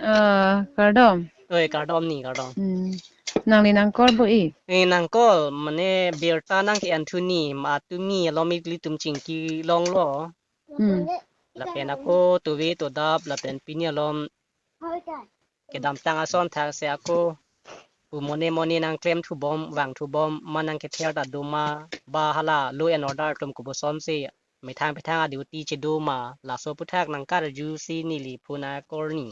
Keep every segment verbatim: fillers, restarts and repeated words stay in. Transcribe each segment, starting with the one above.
Ah, kardom. Oi, kardom ni, kardom. Hmm. Nangli nang call bo-ik? Eh, nang call, mane birta nang ke Anthony, ma tumi alom ilitum chingki longlo. Hmm. Lapen ako tove todap, lapen pini alom kedamtang ason thaksi ako pu mone mone nang klem thubom, vang thubom, ma nang kether ta do ma, ba hala law and order atum koposon si methang methang a-duty chedo ma, laso aphuthak nang karjusi neli phone a-call ni.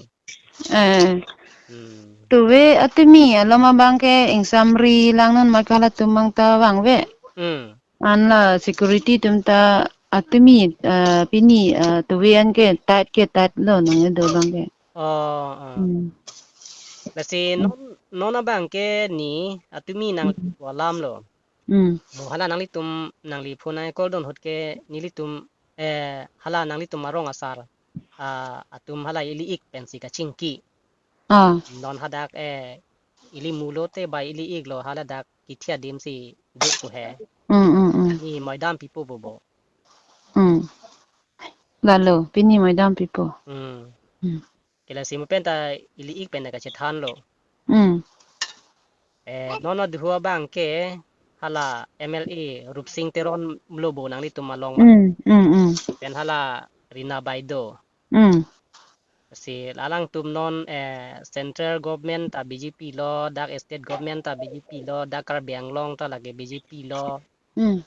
Eh. Hmm. Tove atumi alom abang ke ingsamri lang non ma, halatum abang ta vangve. Hmm. An la security atum ta atumi, eh, pini, eh, tove an ke tight ke tight lo nang do abang ke. Oh, oh. Hmm. Lasi non, non abang ke ni atumi nang Hmm. alam lo. Hmm. Mo hala nanglitum nangli phone a-call dun ahut ke nelitum, eh, hala nanglitum arong asar, ah, atum hala ili-ik pensi kachingki. Ah. Non hadak, eh, ili mulo te ba ili-ik lo, hala dak kithi adim si duk pu he. Hmm, hmm, hmm. Ni maidam pipo bo bo. Hmm. Lalo, pini maidam pipo. Hmm. Hmm. Ke lasi mo pen ta ili-ik pen ta kachethan lo. Hmm. Eh, non aduhu abang ke hala M L A Rupsing Teron lo bo nanglitum along ma. Hmm, hmm, hmm. Pen hala Rina Baideo. Hmm. Si alangtum non, eh, central government ta B J P lo, dak state government ta B J P lo, dak Karbi Anglong ta lake B J P lo. Hmm.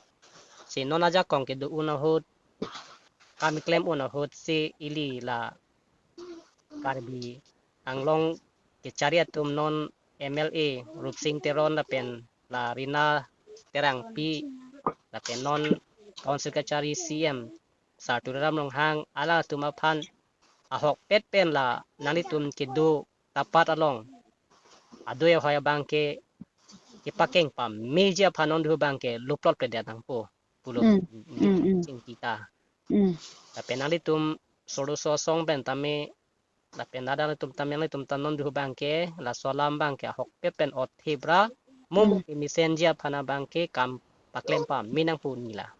Si non ajakong kedo un ahut, kam keklem un ahut si ili la Karbi Anglong kechari atum non M L A Rupsing Teron lapen la Rina Terangpi lapen non Council kachari C M Sir Tuliram Ronghang, alangtum aphan ahokpet pen la nanglitum kedo tapat along adoi ahoi abang ke kepakeng pameji aphan non duhu abang ke luplot pledet nangpo pulo. Hmm. Hmm, hmm. Chingki ta. Hmm. Lapen nanglitum solo so asong pen tame, lapen nanglitum tame, nanglitum ta non duhu abang ke laso alam abang ke ahokpet pen othip ra mo mo Hmm. kemesenji aphan abang ke kam paklem pame nangpo ni la.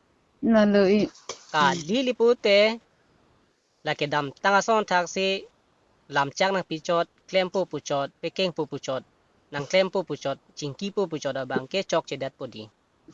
Lalo i. Kali Hmm. li pute, la kedamtang ason thaksi lamchak nangpichot, klempo puchot, pekengpo puchot, nang klempo puchot, chingkipo puchot abang ke chokchedet po di.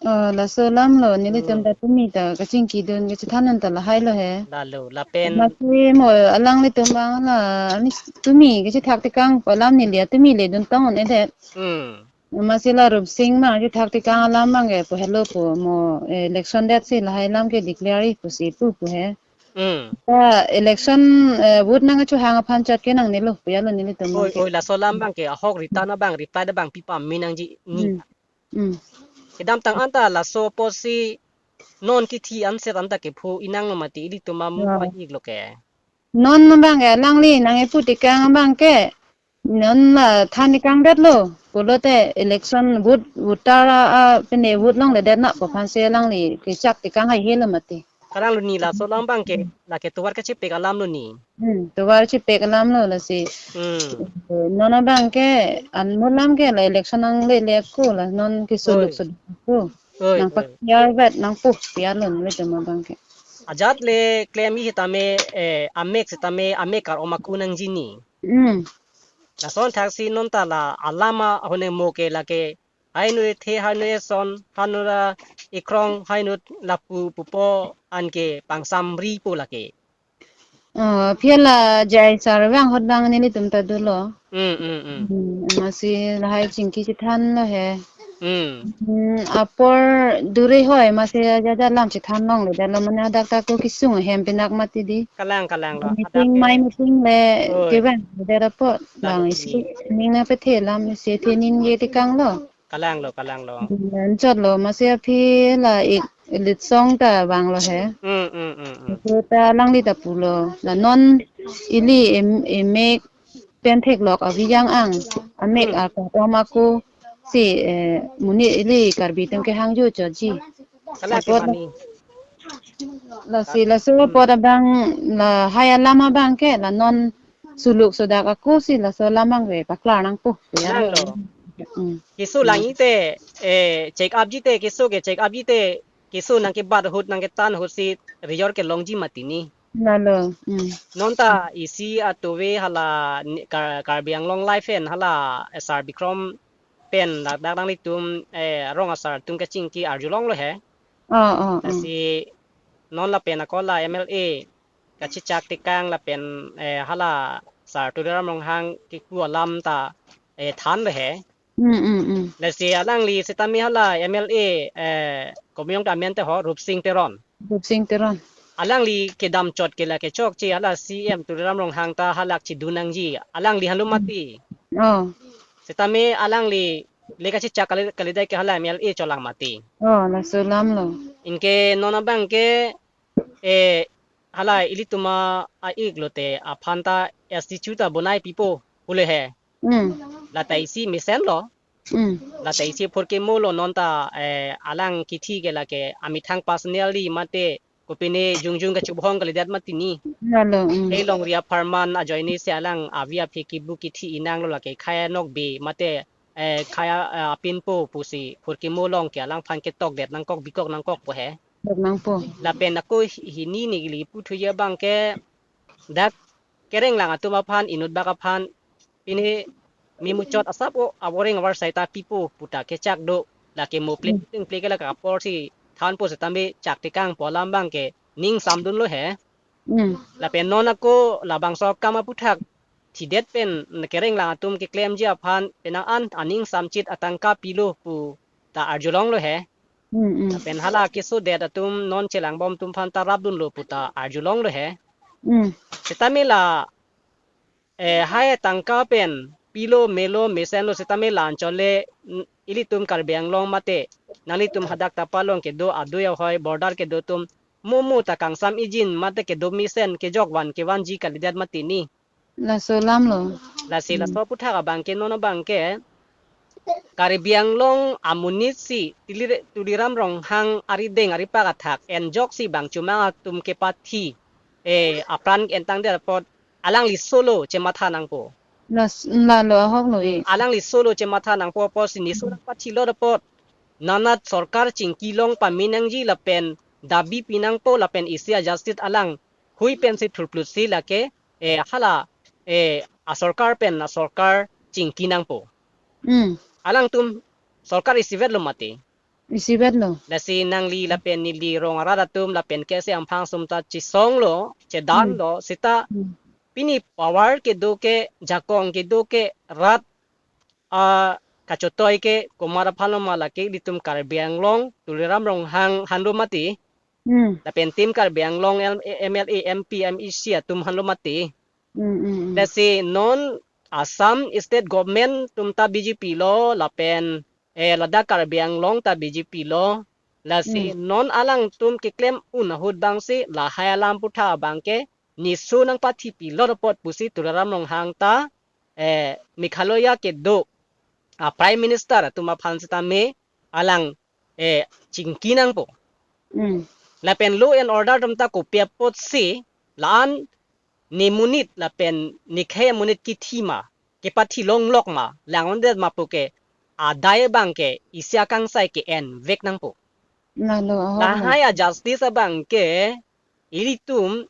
Oh, laso alam lo, nelitum Hmm. ta tumi ta kachingki dun, kachethan dun ta lahai lo he. Lalo, lapen Masi mo alanglitum abang la, ani tumi kachethak tekang pu alam neli atumi le dun tong un-edet. Hmm. Masi la Rupsing ma chethak tekang alam abang ke pu helo pu mo, eh, election det si lahai alam ke declare ik pusi pu pu he. Hmm. Ta election, eh, vote nangkachehang aphan chot ke nangnelo pu ya lo nelitum Oi, abang ke. Oi, laso alam abang ke ahok return abang reply abang pi pame nangji ni. Hmm. Hmm. Kedamtang anta laso apotsi non kithi anset anta kepho inang lo mati ilitum amu Ya. pa-ik lo ke. Non abang ke alangli nang-epu tekang abang ke. Non la than tekang det lo. Pulote election vote, voter a, a, pine vote longledet na pu aphan si alangli kechak tekang haihe lo mati. Kalang lo ni laso alam abang ke, lake tovar kachepek alam lo ni. Hmm, tovar chepek alam lo lasi. Hmm. Eh, non abang ke, anmut alam ke la election nanglele ako la, non kesuluk Oi. suluk ako. Oi, Nang oi. pakiar vet, nangpo kiar lo nelitum abang ke. Ajat le klemji sitame, eh, amek sitame, amek kar-om ako nangji ni. Hmm. Lason thaksi non ta la alam ahoneng mo ke lake, hainu ethe, hainu eson, hainu ra ekrong, hainu lapu pupo anke pangsamri po lake. Oh, aphi la J I sir vang ahut abang nelitum ta dolo. Hmm, hmm, hmm. Hmm, masi lahai chingki chethan lo he. Hmm. Hmm, apor dure hoi masi ajat alam chethan longledet lo mane adak ta ko kesung hem pinak mati di. Kalang, kalang lo. Meeting, Adak ke mai meeting le Oi. kevang ledet apot. Ladak bang isi ni. ning nangpethe alam isi the nin ye tekang lo. Kalang lo, kalang lo. Anchot lo, masi aphi la ik litsong ta vang lo he. Hmm, hmm, hmm, hmm. Itu ta alangli ta pulo. La non ili em-, emek pen theklok avi yang ang. Amek Hmm. akar-om ako si, eh, monit ili Karbi atum kehangjo choji. Kalang Apot kemani. Lasi laso Hmm. apot abang lahai alam abang ke la non suluk sudak ako si laso alam abang ke paklar nangpo. Ya. Kalang lo. Hmm. Keso Hmm. lang-ik te, eh, check up ji te, keso ke check up ji te, keso nangkebat ahut nangketan ahut si result kelongji mati ni. Lalo. Hmm. Non ta isi atove hala ni-, Kar-, Karbi Anglong Live pen hala, eh, Sar Bikram pen dak dak nanglitum, eh, rong asar atum kachingki arjulonglo he. Oh, oh, oh. Lasi non lapen ako la M L A kachechak tekang lapen, eh, hala Sar Tuliram Ronghang kipu alam ta, eh, thanlo he. Hmm, hmm, hmm. Lasi alangli sitame hala M L A, eh, komat amen te ho, Rupsing Teron. Rupsing Teron. Alangli kedam chot ke lake chokche hala C M Tuliram Ronghang ta halak chedun nangji. Alangli hanlo mati. Oh. Sitame alangli le kachechak kali, kalidet ke hala M L A cholang mati. Oh, laso alam lo. Anke non abang ke, eh, hala ilitum a-ik lote aphan ta S D chu ta bonai pipo pule he. Hmm. Lata isi mesenlo. Hmm. Lata isi phurkimo lo non ta, eh, alang kithi ke lake amethang personally mate kopine jongjong kachubhong kalidet mati ni. Lalo, hmm. Hei longri apharman ajoine si alang avi aphi kibu kithi inanglo lake khei anokbe mate, eh, khei, eh, apinpo pusi phurkimo along ke alangphan ketokdet nangkok bikok nangkokpo he. Tok nangpo. Lapen ako hi-, hini neli puthuji abang ke dak kerenglang atum aphan, inut bak aphan, pine memuchot asap o aboreng abar saita pipo puta kechak do, lake mo ple, hmm, ting ple ke lake apor si thanpo sitame chak tekangpo alam abang ke ning samdunlo he. Hmm. Lapen non ako labangso akam aputhak thidet pen kerenglang atum keklemji aphan penang an aning samchit atangka pilo pu ta arjulonglo he. Hmm, hmm. Lapen hala kesodet atum non chelangbom atum aphan ta rapdunlo puta arjulonglo he. Hmm. Sitame la, eh, hai tangka pen pilo melo mesenlo sitame la anchot le, n-, ilitum Karbi Anglong mate nanglitum hadak ta palong kedo adui ahoi border kedo atum momo ta kangsam ijin mate kedo mesen kejok van kevanji kalidet mati ni. Laso alam lo. Lasi, hmm, laso aputhak abang ke non abang ke Karbi Anglong amonit si Tili-, Tuliram Ronghang arideng aripak athak enjok si bang chomang atum kepathi, eh, apran entangdet apot alangli solo chematha nangpo. Las-, lalo ahok lo eh. Alangli solo chematha nangpo apotsi niso nangpathilot apot nanat sorkar chingki long pame nangji lapen dabi pi nangpo lapen isi a-justice alang hui pensi thurplutsi lake, eh, hala, eh, asorkar pen asorkar chingki nangpo. Hmm. Alangtum sorkar isivetlo mati. Isivetlo. Lasi nangli lapen neli rong arat atum lapen KSA amphang sum ta chesonglo, chedanlo, hmm, sita, hmm, pini power kedo ke, jakong kedo ke, rat, ah, kachotoi ke komat aphanlo ma lake ilitum Karbi Anglong Tuliram Ronghang hanlo mati. Hmm. Lapen tim Karbi Anglong L-, MLA, MP, MAC atum hanlo mati. Hmm, hmm, hmm. Lasi non Assam State Government atum ta BJP lo, lapen, eh, ladak Karbi Anglong ta BJP lo. Lasi, hmm, non alangtum keklem un ahut abangsi lahai alam aputhak abang ke niso nangpathipilot apot pusi Tuliram Ronghang ta, eh, Meghalaya kedo a Prime Minister atum aphan sitame alang, eh, chingki nangpo. Hmm. Lapen law and order atum ta kopi apotsi la-an ne monit lapen ne khei amonit kithi ma, kepathi longlok ma, lang-ondet ma puke adai abang ke isi akangsai ke-en vek nangpo. Lalo, ahok lo. Lahai a-justice abang ke ilitum,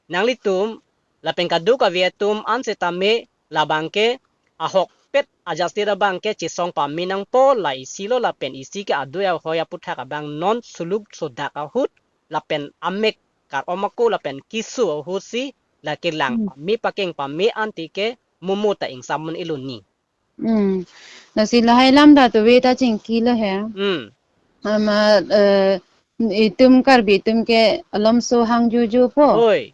nanglitum, lapen kadokave atum an sitame labang ke ahokpet a-justice abang ke chesong pame nangpo, la isi lo lapen isi ke adui ahoi aputhak abang non suluk sodak ahut lapen amek kar-om ako lapen keso ahutsi lake lang, hmm, pame pakeng pame ante ke momo ta ingsam un-elo ni. Hmm. Lasi lahai alam ta tove ta chingkilo he. Hmm. Ama, eh, itum Karbi atum ke alomso hang juju po. Oi.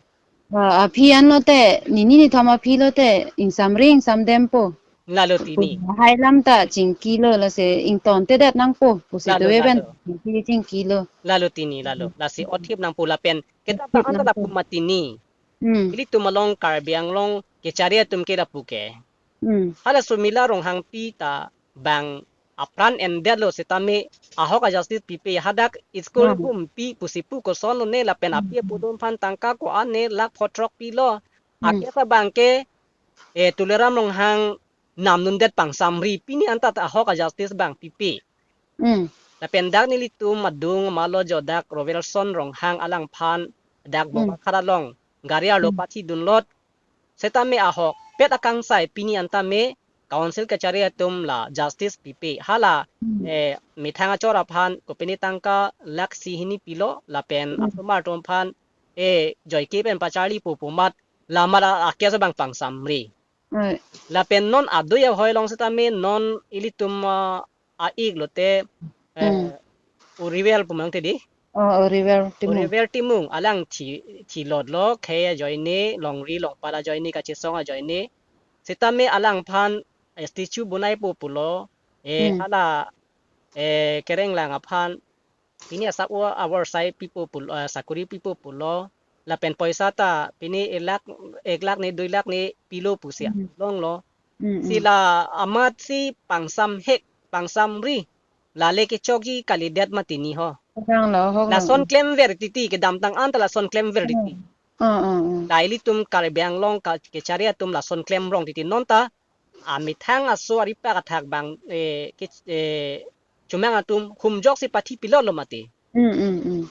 Ah, aphi anlote, nini nithom aphi lote, ingsamri ingsamdempo. Lalo tini. Lahai alam ta chingkilo, lasi ingtontedet nangpo pusi, lalo, tove pen, lalo, chingki chingkilo. Lalo tini, lalo. Lasi othip nangpo lapen. Kita othip ta anta nangpo. Lapu mati ni. Hmm. Ilitum along Karbi Anglong kechari atum ke lapu ke. Hmm. Hala Sumila Ronghangpi ta bang apran endetlo sitame ahok a-justice pipe, hadak school, hmm, humpi pusi pu kosonlo ne lapen, hmm, api apo atum aphan tangka ko-an ne lakh phothrok pilo. Hmm. Ake ta abang ke, eh, Tuliram Ronghang namdundet pangsamri pini anta ta ahok a-justice abang pipe. Hmm. Lapen dak nelitum adung amalo jo dak Robertson Ronghang alangphan dak, hmm, Bokakhara along gari arlo Hmm. pathi dunlot, setame ahokpet akangsai pini anta me council kachari atum la justice pipe. Hala, Hmm. eh, methang achor aphan kopine tangka lakh isi hini pilo, lapen Hmm. asomar atum aphan, eh, joike pen pacharli pu pu amat, la amat a-, a-case abang pangsamri. Right. Lapen non adui ahoi along setame non ilitum, ah, a-ik lote, eh, Hmm. Urivel pu mang te di. Oh, Urivel Timung. Urivel Timung alang thi, thilot lo, khei ajoine, longri longpat ajoine, kachesong ajoine. Setame alangphan, eh, statue bonai po pulo, eh, Hmm. hala, eh, kereng lang aphan, pini asap o awor sai pipo pulo, eh, sakuri pipo pulo, lapen poisa ta pini ek lakh, ek lakh ne, dui lakh ne pilo pusi Hmm. longlo. Hmm, Si hmm. la amatsi pangsamhek, pangsamri, lale kechokji kalidet mati ni ho. Hoklo, hoklo. Lason klemver titi, kedamtang anta lason klemver titi. Hmm. Hmm, hmm, hmm. La ilitum Karbi Anglong ka, kachari atum lason klemrong titi. Nonta amethang aso aripak athak abang, eh, ke, eh, chomang atum humjok si pathi pilot lo mati. Hmm, hmm, hmm.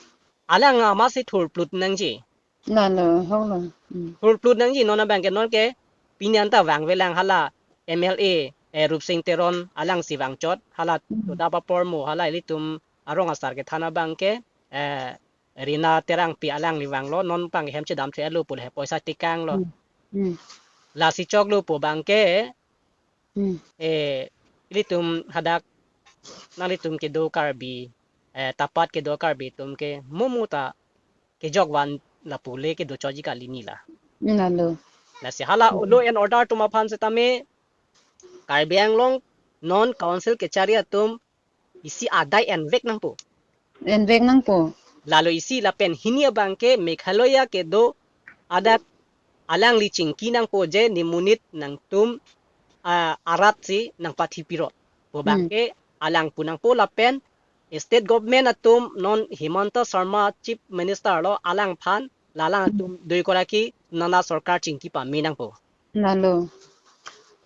Alang amatsi thurplut nangji. Lalo, hoklo. Hmm. Thurplut nangji non abang ke, non ke pini anta vangve lang hala M L A, eh, Rupsing Teron alangsi vangchot, hala Hmm. Chodap apor mo hala ilitum arong asar kethan abang ke, eh, Rina Terangpi alangli vanglo, non abang hem chedam thu-et lo pulo he, poisa tekang lo. Hmm. Hmm. Lasi choklo pu abang ke, Hmm. eh, ilitum hadak nanglitum kedo Karbi, eh, tapat kedo Karbi atum ke momo ta kejok van lapu le kedo chotji kali ni la. Lalo. Lasi hala Hmm. law and order atum aphan setame Karbi Anglong non council kachari atum isi adai envek nangpo. Envek nangpo. Lalo isi lapen hini abang ke Meghalaya kedo adak alangli chingki nangpo je nimonit nangtum, ah, arat si nangpathi pirot. Pu abang Hmm. ke alang pu nangpo lapen state government atum non Himanta Sarma Chief Minister lo alangphan la alang Hmm. atum dui koraki nana sorkar chingki pame nangpo. Lalo.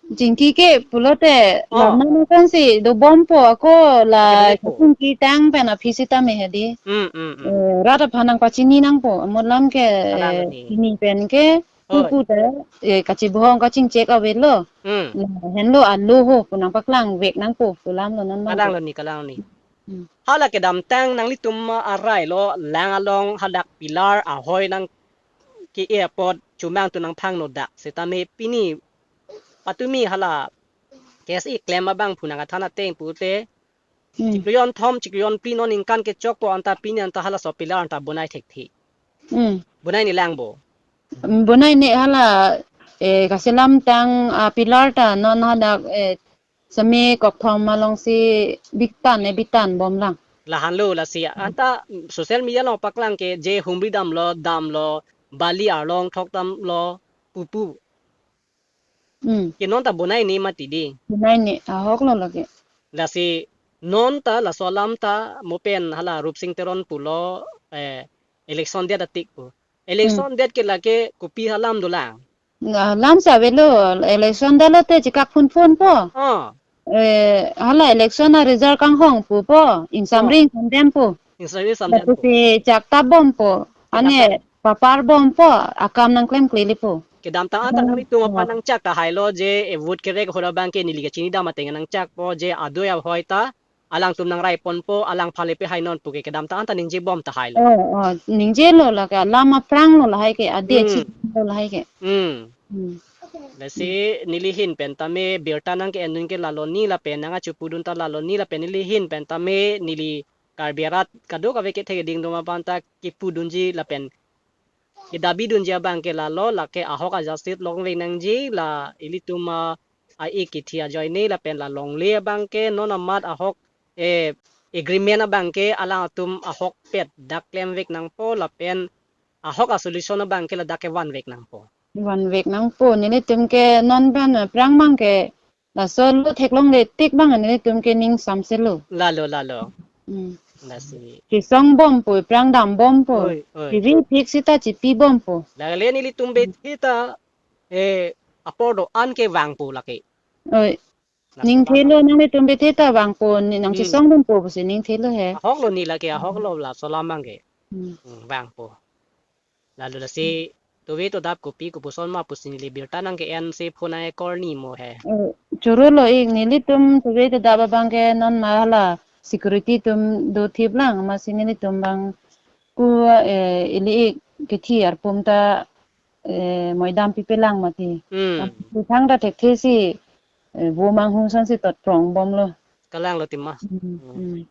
Chingki ke pulote Oh. la non aphansi dobompo ako la Kedai po. Chingki tang pen aphi sitame he di. Hmm, hmm, hmm. Eh, rat aphan nangpachini nangpo. Amot alam ke, Kalang eh, ni. Chini pen ke Oi. Kuku te, eh, kachibohong kachingchek avelo. Hmm. La henlo alo ho pu nangpaklangvek nangpo pu alam lo non abang Kalang ke. Lo ni, kalang lo ni. Hmm. Hala kedamtang nanglitum arai lo lang along hadak pillar ahoi nang ke-e apot chomang atum nangphangno dak. Setame pini patumi hala K S A klem abang phu nangkethan ateng pute. Hmm. Chiklo jonthom, chiklo jonphli non ningkan kechokpo anta pini anta halaso pillar anta bonai thekthe. Hmm. Bonai ne lang bo. Hmm, bonai ne hala, eh, kasilam tang, ah, pillar ta non hadak, eh, seme kokthom alongsi bitan, eh, bitan bom lang. Lahenlo lasi Hmm. anta social media along paklang ke je humri damlo, damlo, bali arlong thok damlo, pupu. Hmm. Ke non ta bonai ne mati di. Bonai ne, ahok lo lake. Lasi non ta laso alam ta mo pen hala Rupsing Teron pulo, eh, election det atik pu. Election Hmm. det ke lake kopi alam dolang. Alam si avelo, election det lote chikak phun phun po. Ah. Eh, hala election a-result kanghong pupo, ingsamri Oh. ingsamdem po. Ingsamri ingsamdem po. Lapusi chak tap bompo. Kedam Ane ta- papar bompo, akam nangklemkle le po. Kedamtang anta Hmm. nanglitum aphan nangchak tahai lo je, eh, vote kerek ahut abang ke neli kachini dam ateng nangchakpo je adui ahoi ta alangtum nangrai ponpo, alangphan le pehai non pu ke kedamtang anta ningje bom tahai lo. Oh, oh, ningje lo lake, alam aphrang lo lahai ke, adi Hmm. achik lo lahai ke. Hmm. Hmm. Lasi neli ahin pen tame birta nangke-en dun ke lalo ni lapen nangkachepu dun ta lalo ni lapen neli ahin pen tame neli Karbi arat kadokave kethe keding atum aphan ta kepu dunji lapen kedabi dunji abang ke lalo, lake ahok a-justice longvek nangji, la ilitum a, a-ik kithi ajoine lapen la longle abang ke non amat ahok, eh, agreement abang ke alangtum ahokpet dak klemvek nangpo lapen ahok a-solution abang ke ladak ke vanvek nangpo. Vanvek nangpo, nelitum ke non pen aphrang abang ke laso lo theklongle tik abang nelitum ke ning samselo. Lalo, lalo. Hmm. Lasi. Chisong bompo, aphrang dam bompo. Oi, oi. Chivi thik sita chipi bompo. Lale nelitum bethe ta, eh, apor do-an ke vangpo lake. Oi. Laso Ning alam thelo abang. Nanglitum bethe ta vangpo, ni nang Hmm. chisong bompo pusi ning thelo he. Ahok lo ni lake, ahok lo laso alam abang ke. Hmm. Hmm, vangpo. Lalo lasi Tove todap kopi kopuson ma pusi neli birta nang ke-en si phone ai korni mo he. Eh, choro lo ik, nelitum tove todap abang ke non ma hala security atum do thip lang, amatsi nelitum abang ku, eh, ili ik kethi arpum ta, eh, moidam pipe lang mati. Hmm. Am, thang ta thekthe si, eh, vo manghung ason si tot prong bom lo. Kalang lo tima. Hmm, hmm.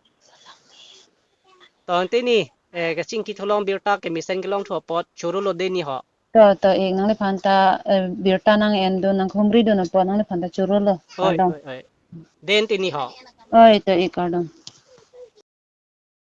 Tangte ni, eh, kachingki tholong birta kemesen kelong thu apot choro lo de ni ho. To, to ik, nangliphan ta, eh, birta nang-en dun, nang humri dun apot nangliphan ta choro lo. Oi, Kardom. Oi, oi. Den te ni ho. Oi, to ik, kardom.